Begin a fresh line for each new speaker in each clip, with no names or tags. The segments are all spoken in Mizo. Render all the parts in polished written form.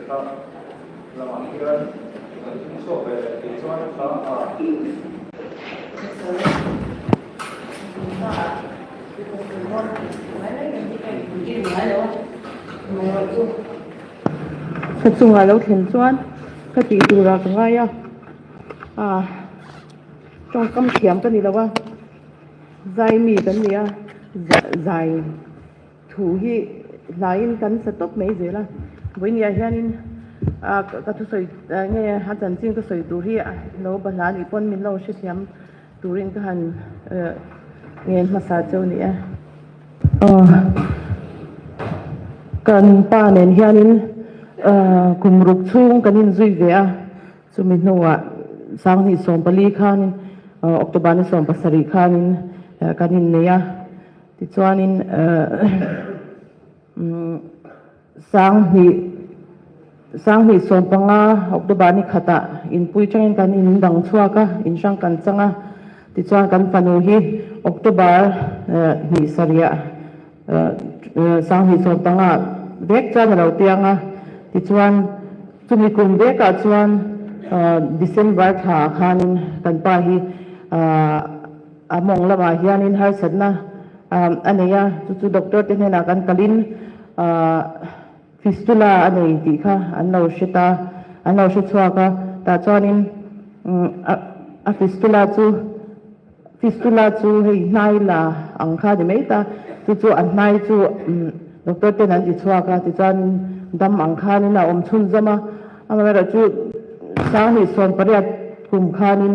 Thla lamah hian kan thing chhuak ve leh thei chuan thla a.
Ka chungah lo thlen chuan ka tih turah ka ngai a, ah tawngkam thiam ka ni lo a, zai mi kan ni a, zai. Thu hi hlaiin kan sa tawp mai zel a, vawinia hianin ah ka thusawi nge a chanchin ka sawi tur hi lo bahla nih pawn min lo hrethiam turin ka han ngen hmasa cheu ni e. Aw kan pa nen hianin kum ruk chhung kan inzui ve a, chumi hnuah sanghnih 14 khanin October ni 17 khanin kan innei a. Tichuanin sanghnih sanghnih 15 October ni khatah inpui tangin kan in dang chhuak a, in hrang kan chang a. Tichuan kan fanu hi October hnih sarihah sanghnih 15 vek chuan a lo piang a. Tichuan chumi kum vekah chuan December thlaah khanin kan pa hi A mawng lamah hianin harsatna a nei a, chu chu doctor te hnenah kan kalin fistula a nei tih kha an lo hre ta, an lo hre chhuak a, tah chuanin a fistula chu fistula chu hei hnai la ang kha a ni mai ta, chu chu a hnai chu doctor ten an ti chhuak a, tichuanin dam ang khanin a awm chhunzawm a, amaherawhchu sanghnih 18 kum khanin.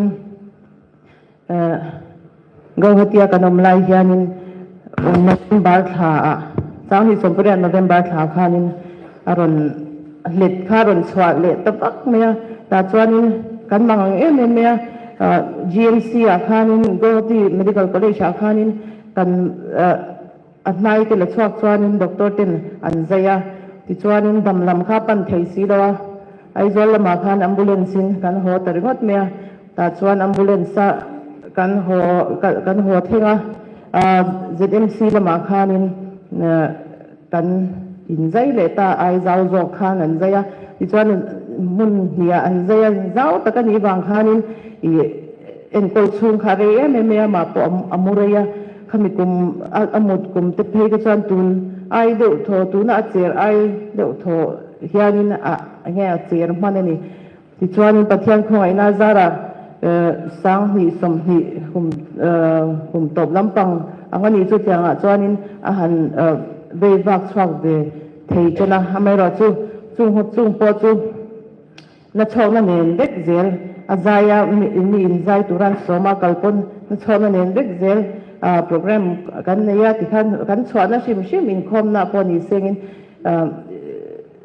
Gauhatia kan awm lai hianin November thlaah Sanghnih 18 November thla khanin a rawn hlet kha a rawn chhuah leh ta vak mai a, tah chuanin kan mang ang em em mai a, GMC ah khanin Gauhati Medical College ah khanin kan A hnai te la chhuak chuanin doctor ten an zai a, tichuanin dam lam kha pan thei si lo a, Aizawl lamah khan ambulance in kan haw ta ringawt mai a, tah chuan ambulance a kan haw kan haw thleng a, ZMC lamah khanin kan inzai leh ta, Aizau zawk khan an zai a, tichuan hmun hniah an zai a, zau tak a nih vang khanin ih enkawl chhung kha a rei em em mai a, amah pawh a mu rei a. Khami kum a mut kum te phei te chuan tun ai deuh thaw, tuna a cher ai deuh thaw hianin a nge a cher hman a ni. Tichuanin Pathian khawngaihna zarah 2020 kum kum tawp lampang ang a nih chu tiangah chuanin a han vei vak chhuak ve thei ṭan a, amaherawhchu chung chung pawh chu Na chhawkna nen vek zel a zai a, mi in zai tura an sawm a, kal pawn na chhawkna nen vek zel program kan nei a, tikhan kan chhuahna hrim hrim inkhawmna pawh ni sengin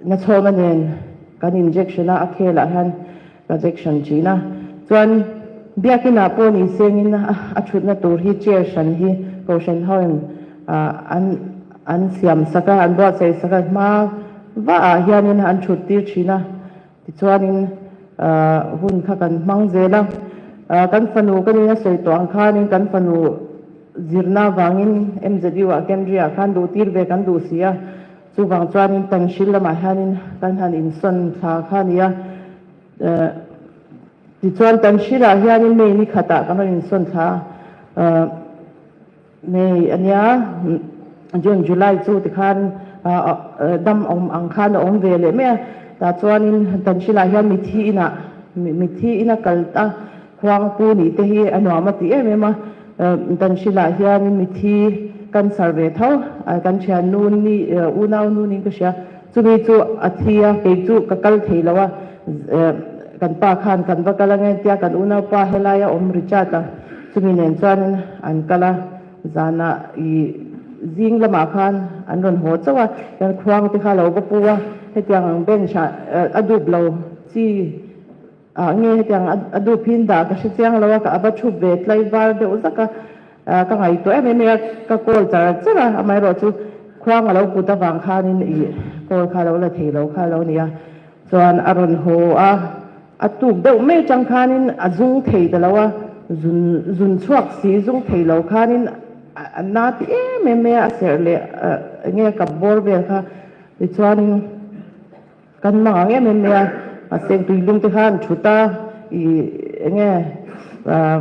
na chhawkna nen kan injection a, a khelah hian ka jection thin a. Chuan biakinah pawh ni sengin a thutna tur hi chair hran hi Kohhran hoin an an siam sak a, an buatsaih sak a, hma vaah hianin an thut tir thin a, tichuanin hun kha kan hmang zel a, kan fanu ka nin a sawi tawh ang khanin kan fanu zirna avangin MZU ah Kendriya ah khan duh tir ve kan duh si a, chuvang chuanin Tanhril lamah hianin kan han insawn thla kha a ni a, tichuan Tanhrilah hianin May ni khatah kan rawn insawn thla a. May a nia, June, July chu tikhan dam awm ang khan a awm ve leh mai a, tah chuanin Tanhrilah hian mithi inah mithi ina kal ta khuangpu nih te hi a nuam a ti em em a, Tanhrilah hianin mithi cancer ve tho kan thian nu ni unau nu niin ka hria, chumi chu a thi a, kei chu ka kal thei lo a, kan pa khan kan va kal ange tia kan unaupa helaia awm Richard a. Chumi nen chuanin an kal a, zanah ih zing lamah khan an rawn haw chauh a, kan khuang te kha lo va pu a, hetiang ang bench ah a dup lo chi ah nge hetiang a dup hi dah ka hre chiang lo a, ka a va thup ve tlai var deuh zak a, ka ngaihtuah em em mai a, ka call char char a, amaherawhchu khuang a lo put avang khanin ih call kha a lo la thei lo kha a lo ni a, chuan a rawn haw a. A tuk deuh mai atang khanin a zung thei ta lo a, zun zun chhuak si zung thei lo khanin a na ti em em mai a, a serh leh eng nge kap bawr vel kha tichuanin Kan hmang ang em em mai a, mahse tuilum te kha an thut a, ih enge ah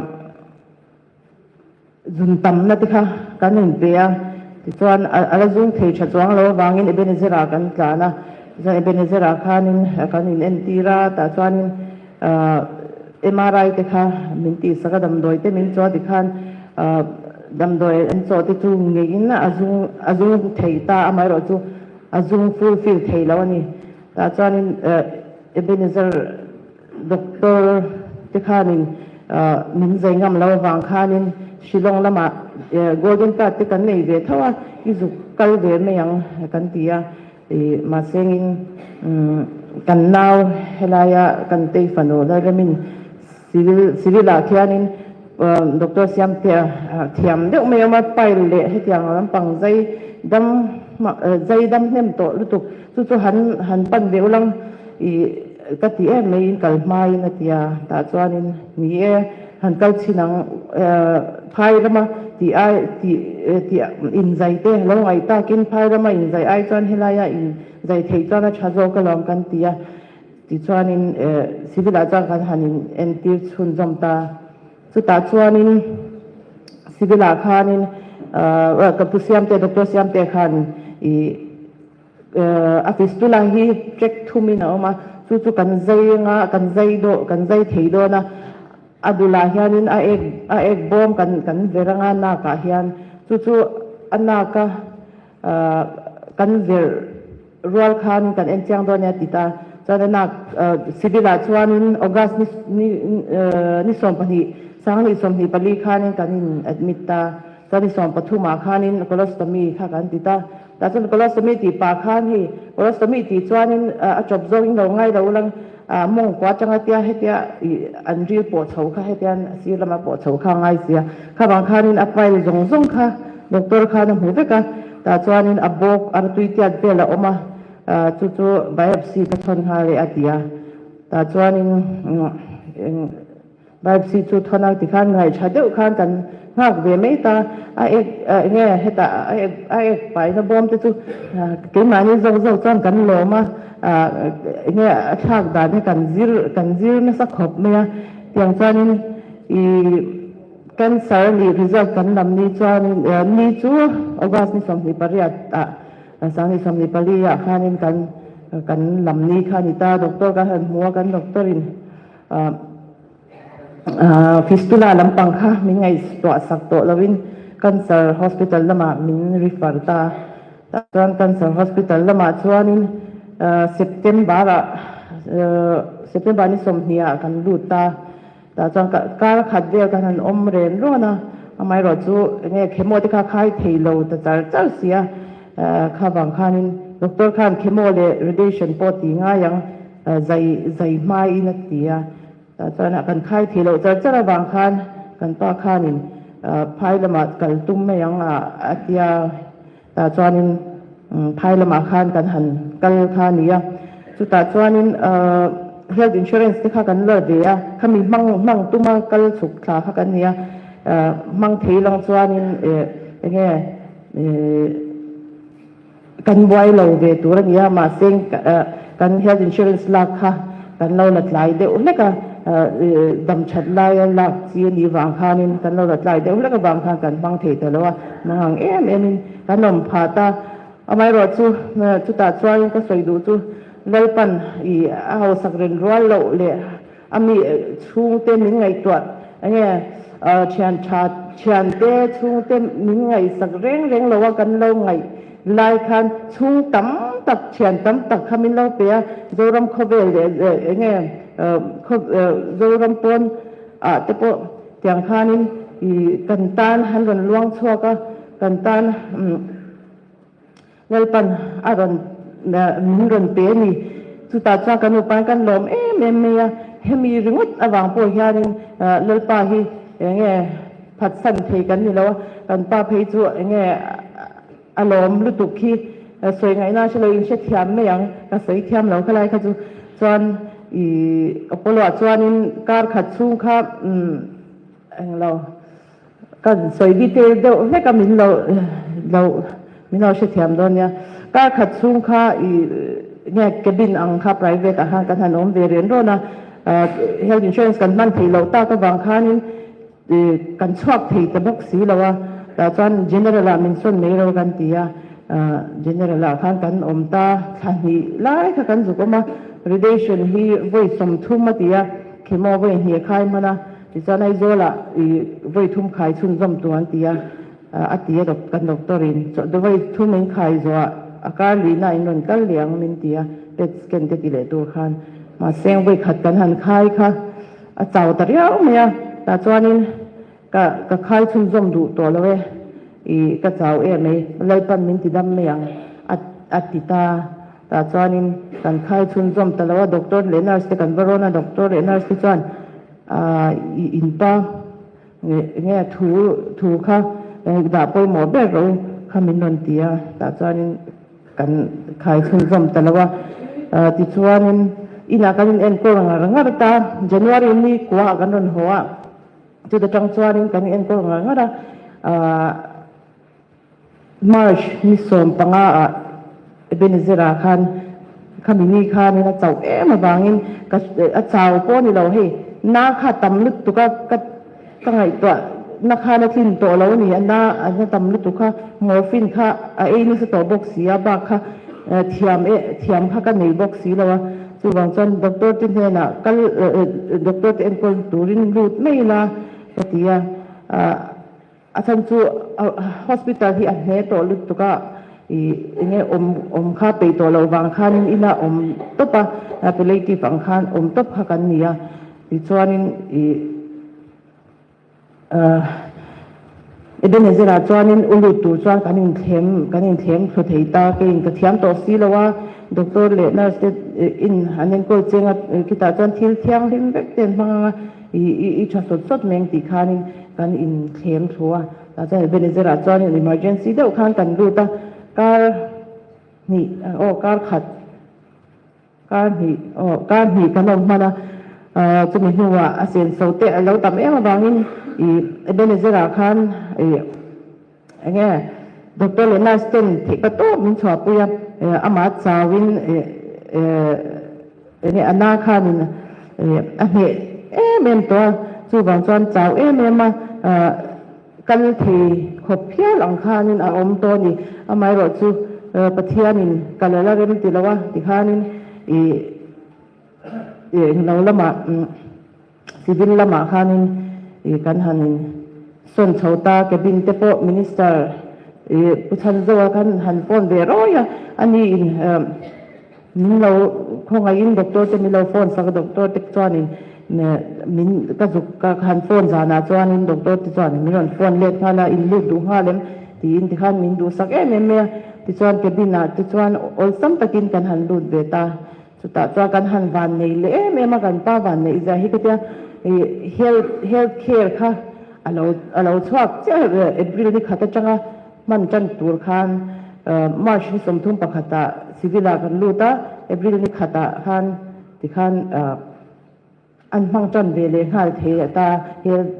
zun tamna te kha kan inpe a, tichuan a la zung thei tha chuang lo avangin Ebenezer ah kan tlan a, tichuan Ebenezer ah khanin kan in entir a, tah chuanin ah MRI te kha min tihsak a, damdawi te min chaw tikhan ah damdawi an chaw te chu ngeiin a zung a zung thei ta, amaherawhchu A zung fulfill thei lo a ni. Tah chuanin Ebenezer doctor te khanin min zai ngam lo avang khanin Shillong lamah golden card te kan nei ve tho a, i zuk kal ve mai ang kan ti a. Mahsengin kan nau helaia kan tei fanu Lalremin civil civil ah khianin Doctor Siamtea thiam deuh mai a awm a, pile leh hetiang lampang zai dam zai dam hnem tawh lutuk chu chu han han pan ve ulang ih ka ti em mai in kal hmaiin a ti a, tah chuanin ni e han kal chhin ang phai rama tih ai tih tih inzai te lo ngaih takin phai rama inzai ai chuan helaia inzai theih chuan a tha zawk alawm kan ti a. Tichuanin civil ah chuan kan han in entir chhunzawm ta. Chutah chuanin civil ah khanin ka pu Siamte, Doctor Siamte khan ih a fistula hi check thumin a awm a, chu chu kan zai anga kan zai daw kan zai thei dawn a, a dulah hianin a ek a ek bawm kan kan ver anga nakah hian chu chu a naka kan ver Rual khan kan en chiang dawn nia ti ta. Chuan a nak civil ah chuanin August ni ni ni 12 2024 khanin kan in admit ta. Chuan ni 13 ah khanin colostomy kha kan ti ta. Tah chuan colostomy tih pah khan hei colostomy tih chuanin a chawp zawngin lo ngai lo lang mawngkua atanga tia hetia ih an ril pawh chho kha hetian a sir lama pawh chho kha a ngai sia. Kha vang khanin a file zawng zawng kha doctor khan a hmu vek a. Tah chuanin a bawk a tui tiat vel a awm a, chu chu biopsy ka thawn nghal e a ti a. Tah chuanin biopsy chu thawn a ti khan ngaihṭha deuh khan kan nghak ve mai ta. A ek enge hetah a ek a ek paina bawm te chu keimahni zawk zawk chuan kan lawm a, enge a thlak dan hi kan zir kan zir nasa khawp mai a. Tiang chuanin ih. Cancer nih result kan lam ni chuanin ni chu August ni 28 ah 2024 ah khanin kan kan lam ni kha a ni ta. Doctor kan han hmu a, kan doctor in fistula lampang kha min ngaihtuah sak tawh lovin Cancer Hospital lamah min refer ta. Tah chuan Cancer Hospital lamah chuanin September ah September ni 20 ah kan lut ta. Tah chuan kar khat vel khan han awm ren rawn a, amaherawh chu enge chemo te kha khai thei lo ta char char si a, kha vang khanin doctor khan chemo leh radiation pawh ti ngai ang zai zai hmaiin a ti a, tah chuan kan khai thei loh char char avang khan kan pa khanin phai lamah kal tum mai ang a tia. Tah chuanin phai lamah khan kan han kal kha a ni a, chutah chuanin health insurance te kha kan la ve a, khami hmang hmang tuma kal chhuk thla kha kan ni a, hmang thei lang chuanin enge kan buai lo ve tur a ni a, mahse kan health insurance lak kha kan lo la tlai deuh hlek a, dam that laia lak chi a nih vang khanin kan lo la tlai deuh hlek avang khan kan hmang thei ta lo a, mangang em emin kan awm phah ta. Amaherawh chu chutah chuan ka sawi duh chu Lalpan ih a hausak ren rual loh leh a mi chhungte min ngaihtuah enge thian tha thiante chhungte min ngaihsak reng reng lo a kan lo ngaih Lai khan chhung tam tak, thian tam tak kha min lo pe a, Zoram khawvel leh eng nge Zoram pawn ah te pawh tiang khanin ih kan tan an rawn luang chhuak a, kan tan Lalpan a rawn min rawn pe a ni. Chutah chuan kan upain kan lawm em em mai a, hemi ringawt avang pawh hianin Lalpa hi eng nge phatsan thei kan ni lo a, kan pa phei chu eng nge A lawm lutuk hi sawi ngaihna hre lo in hre thiam mai ang, ka sawi thiam lo khalai kha chu. Chuan i Apollo ah chuanin kar khat chhung kha eng lo ka sawi detail deuh hlek a min lo lo min lo hre thiam dawn nia. Kar khat chhung kha i. nge cabin ang kha private ah khan kan han awm ve ren rawn a, health insurance kan hman theih loh tak avang khanin kan chhuak thei ta bawk si lo a, tah chuan general ah min sawn mai ro kan ti a, general ah khan kan awm ta thla hnih lai kha kan zuk awm a, radiation hi vawi 30 a ti a, chemo vawi hnih a khai hman a, tichuan Aizawl ah vawi thum khai chhunzawm tur an ti a. A ti a kan doctor in vawi thum in khai zawh a kar luihna in rawn kal leh ang min ti a pet scan te ti leh tur khan mahse vawi khat kan han khai kha a chau ta riau mai a tah chuanin ka ka khai chhunzawm duh tawh lo e ih ka chau em mai Lalpan min ti dam mai ang a a ti ta tah chuanin kan khai chhunzawm ta lo a doctor leh nurse te kan va rawn a doctor leh nurse te chuan ah ih inpa. Nge thu thu kha dah pawimawh ber ro kha min rawn ti a, tah chuanin kan khai chhunzawm ta lo a. Tichuanin inah kan in enkawl ngar ngar ta, January ni kuaah kan rawn haw a, chuta tang chuanin kan in enkawl ngar ngar a. March ni 15 ah Ebenezer ah khan khami ni khanin a chauh em avangin ka a chau pawh a ni lo hei na kha tam lutuk a ka ka ngaihtuah na khan a tlin tawh lo a ni a na a na tam lutuk kha morphine kha a ei nasa tawh bawk si a bak kha thiam e thiam kha ka nei bawk si lo a chuvang chuan doctor te hnenah kal doctor te enkawl turin lut mai ila ka ti a ah. A chhan chu hospital hi a hne tawh lutuk a, ih enge awm awm kha peih tawh loh vang khanin ina awm tawp a, palliative ang khan awm tawp kha kan ni a, tichuanin ih Ebenezer ah chuanin u lut tur chuan kan inthlem kan inthlem thlu thei ta, keiin ka thiam tawh si lo a, doctor leh nurse te in an enkawl cheng a, khitah chuan thil thianghlim vek te an hmang ang a. I i tha sawt sawt mai ang tih khanin kan inthlem thlu a, tah chuan Ebenezer ah chuanin emergency deuh khan kan lut a, kar hnih aw kar khat kar hnih aw kar hnih kan awm hman a, chumi hnuah a senso te a lo tam em avangin i Ebenezer ah khan i enge doctor leh nurse ten theih pa tawp min chhuahpui a, amah chauhin Enge a na khanin a hneh em em tawh a, chuvang chuan chau em em a kal thei khawp phial ang khanin a awm tawh a ni. Amaherawh chu Pathianin kal a la rem ti lo a tikhanin ih englo lamah civil lamah khanin ih kan han sawn chho ta, cabin te pawh minister ih Pu Chhanzoa khan han phone ve rawi a, ani in. Min lo khawngaihin doctor te min lo phone sak a, doctor te chuanin min ka zuk ka han phone zanah chuanin doctor te chuan min rawn phone let nghal a, in lut duh nghal em tiin tikhan min duhsak em em mai a, tichuan cabin ah te chuan awlsam takin kan han lut ve ta, chutah chuan kan han van nei leh em em a, kan pa van neih zia hi ka tia ih health health care kha a lo a lo chhuak chiah April ni khat atanga Hman tan tur khan March ni 31 ah civil ah kan lut a, April ni khatah khan tikhan an hmang tan ve leh nghal thei leh ta health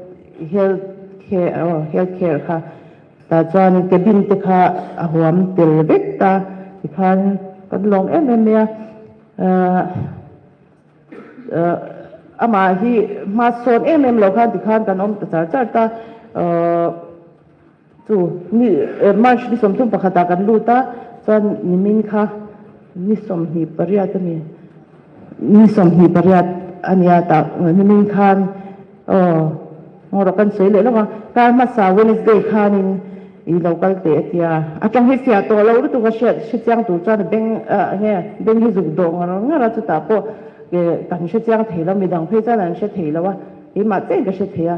health care aw health care kha tah chuan cabin te kha a huam tel vek ta tikhan kan lawm em em mai a. Amah hi hma sawn em em lo khan tikhan kan awm ta char char ta. Chu ni March ni 31 ah kan lut a, chuan nimin kha ni 28 a ni, ni 28 a nia tah nimin khan aw ngaw kan sawi leh lawk a, kar hmasa Wednesday khanin i lo kal teh a tia, a tawng hi fiah tawh lo lutuk a hriat hrechiang tur chuan beng nge beng hi zuk dawh ngar ngar a, chutah pawh kan hrechiang thei lo, midang phei chuan an hre thei lo a, keimah chiah in ka hre thei a,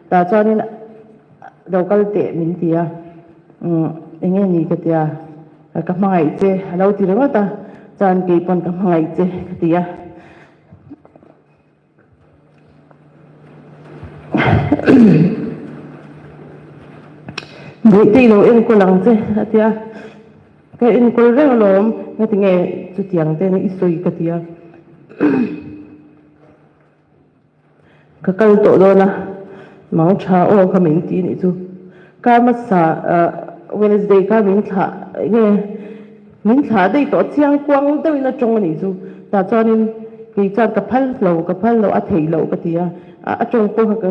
tah chuanin. Lo kal teh min ti a, umm eng nge ni ka ti a, ka hmangaih che a lo ti ringawt a, chuan kei pawn ka hmangaih che ka ti a. Buaihte i lo enkawl ang che a ti a, ka enkawl reng alawm, nga ti nge chutiang te i sawi ka ti a. Ka kal tawh dawn a, mang tha aw kha min ti nih chu. Kar hmasa Wednesday kha min thlah nge. Min thlah daih tawh chiang kuang deuhin a tawng a nih chu. Tah chuanin kei chuan ka phal lo, ka phal lo, a theih loh ka ti a. A tawng pawh kha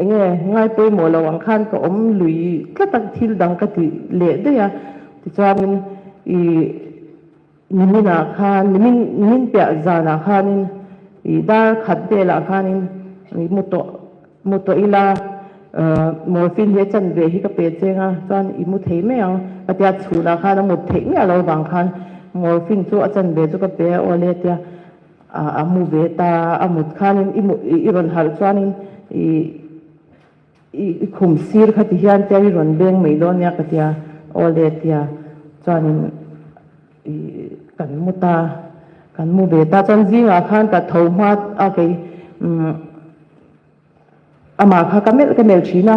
eng nge ngai pawimawh lo ang khan ka awm lui tlat a, thil dang ka ti leh daih a. Tichuanin ih niminah khan, nimin nimin piah zanah khanin ih dar khat velah khanin ih mu tawh Mu tawh ila, morphine hi a chanve hi ka pe cheng a, chuan i mu thei mai ang. Ka tia chhunah khan a mut theih miah lo vang khan morphine chu a chanve chu ka pe a, awle tia a mu ve ta a, a mut khanin i mu i rawn harh chuanin i i khum sir kha ti hian tia i rawn beng mai dawn nia ka tia, awle tia chuanin i kan mu ta, kan mu ve ta chuan zingah khan ka tho hma a kei umm. Amah kha ka melh ka melh thin a,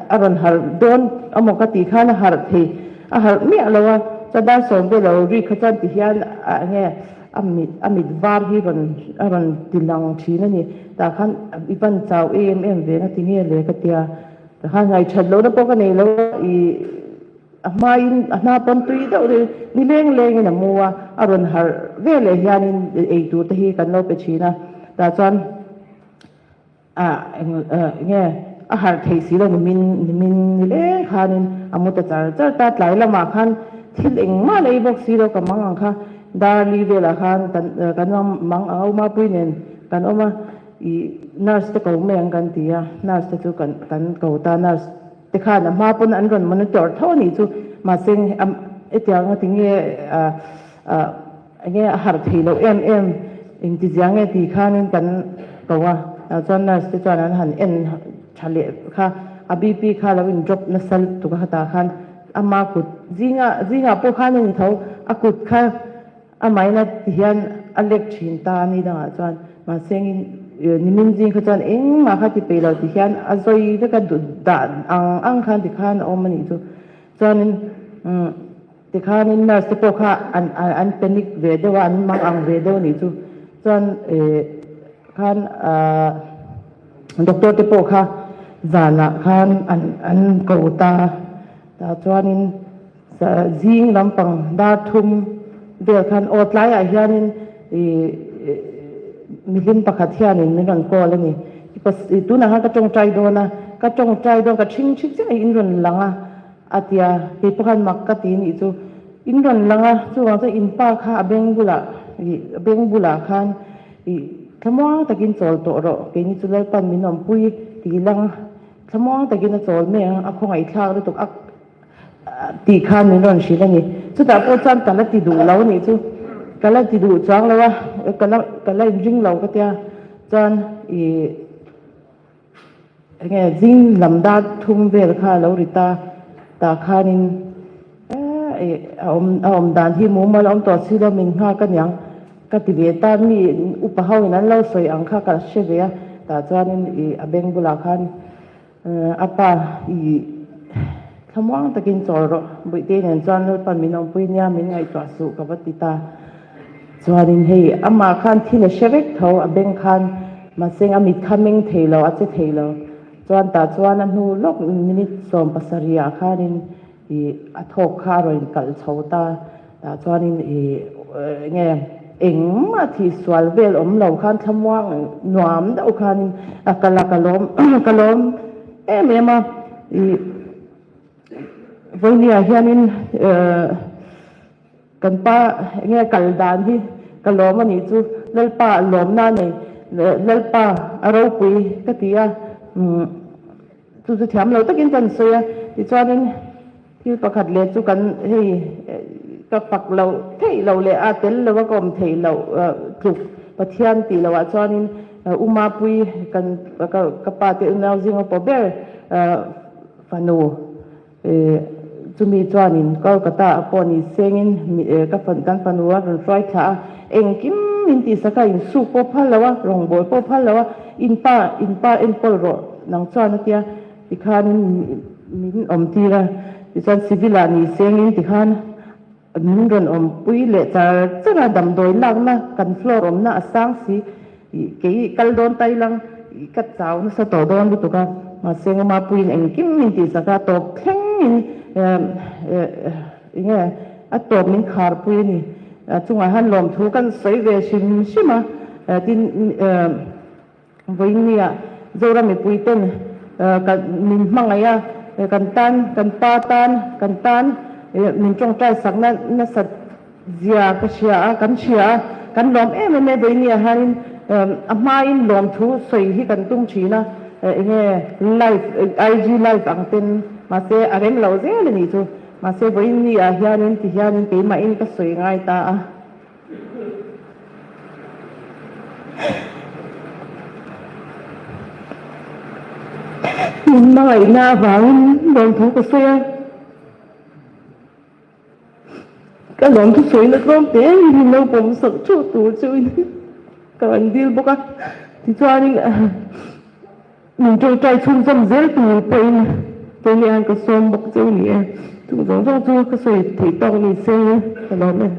a rawn harh dawn amaw ka tih khan a harh thei, a harh miah lo a, chuan dar sawm vel lo ri kha chuan ti hian a enge a mit a mit var hi rawn a rawn ti lang thin a ni, tah khan i van chau em em ve nga ti nge le ka tia, tah khan ngaihṭhat lohna pawh ka nei lo a, ih a hmain a hna pawn tui deuh deuh ni leng lengin a mu a, a rawn harh veleh hianin eitur te hi kan lo pe thin a, tah chuan. A nge a harh theih si lo nimin nimin ni leng khanin a mu ta char char ta tlai lamah khan thil engmah la ei bawk si lo ka mang ang kha dar li velah khan kan kan mang ang a Umapui nen kan awm a ih nurse te ko mai ang kan ti a nurse te chu kan kan ko ta nurse te khan a hma pawn an rawn monitor tho a nih chu mahse hetiang a tinge a a Enge a harh theih loh em em engtizia nge tih khanin kan ko a, tah chuan nurse te chuan an han en tha leh kha a BP kha lo in drop nasa lutuk a khatah khan ama kut zingah zingah pawh khan a ni tho a kut kha amahin a ti hian a lek thin ta a ni dangah chuan mahse engin nimin zing kha chuan engmah kha ti peih lo ti hian a zawi vek a dah ang ang khan ti khan a awm a nih chu chuanin umm. Tikhanin nurse te pawh kha an an panic ve deuh a, an mang ang ve deuh a nih chu. Chuan eh khan ah doctor te pawh kha zanah khan an an ko ta a, tah chuanin zing lampang dar thum vel khan aw tlaiah hianin ih mihlim pakhat hianin min rawn call a ni. Tunah khan ka tawngtai dawn a, ka tawngtai dawn ka ṭhingṭhi chiah in rawn lang a. A ti a, kei pawh khan mak ka ti nih chu. In rawn lang a, chuvang chuan in pa kha a beng bulah ih a beng bulah khan ih thlamuang takin chawl tawh rawh, keini chu Lalpan min awmpui ti lang thlamuang takin a chawl mai ang, a khawngaihthlak lutuk a tih khan min rawn hrilh a ni. Chutah pawh chuan ka la ti duh lo nih chu, ka la ti duh chuang lo a, ka la ka la inring lo ka tia, chuan ih. Enge zing lam dar thum vel kha a lo ri ta, tah khanin eh a awm a awm dan hi mumal a awm tawh si lo min nghak aniang ka ti ve ta, mi upa ho in an lo sawi ang kha ka hre ve a, tah chuanin ih a beng bulah khan a pa ih thlamuang takin chawl rawh Buihtei nen chuan Lalpan min awmpui nia min ngaihtuah suh ka va ti ta. Chuanin hei amah khan thil a hre vek tho, a beng khan mahse a mit kha meng thei lo, a che thei lo. Chuan tah chuan a hnu lawk minute 70 ah khanin ih a thawk kha a rawn kalh chho ta. Tah chuanin ih enge engmah thih sual vel awm lo khan thlamuang nuam deuh khanin a kal a, ka lawm ka lawm em em a ih vawinia hianin eh. Kan pa enge kal dan hi ka lawm a nih chu Lalpa a lawmna a nei Lalpa a ropui ka ti a chu chu thiam lo takin kan sawi a tichuanin thil pakhat leh chu kan hei ka fak loh theih loh leh a tel lo a ka awm theih loh tluk Pathian tih loh ah chuanin Umapui kan ka pa te unau zinga pawh ber fanu Chumi chuanin Kolkata ah pawh ni sengin ka kan fanu a rawn hruai thla a, engkim min tihsak a, insuk pawh phal lo a, rawngbâwl pawh phal lo a, in pa in pa enkawl rawh nang chuan a tia tikhanin min awmtir a, tichuan civil ah ni sengin tikhan min rawn awmpui leh char char a, damdawi lakna kan floor awmna a sang si. Kei kal dawn tai lang ka chau nasa tawh dawn lutuk a, mahse Ngamapuiin engkim min tihsak a, tawp thlengin enge. A tawp min kharpui a ni. Chungah hian lawmthu kan sawi ve hrim hrim a, tin vawiinnia Zoram mipui ten kan min hmangaih a, kan tan, kan pa tan, kan tan min tawngtai sakna nasat zia ka hria a, kan hria a, kan lawm em em e vawiinnia hianin a hmain lawmthu sawi hi kan tum thin a, enge live, IG live ang ten mahse a rem lo zel a nih chu. Mahse vawiin ni ah hianin ti hianin keimahin ka sawi ngai ta a. Min hmangaihna avangin lawmthu ka sawi a. Ka lawmthu sawina tlawm te hi min lo pawm sak theuh tur cheuhin ka rawn dil bawk a. Tichuanin. Min tawngtai chhunzawm zel tur pawhin keini hian ka sawm bawk cheu ni e. Chung zawng zawng chu ka sawi theih tawk ni se ka lawm e.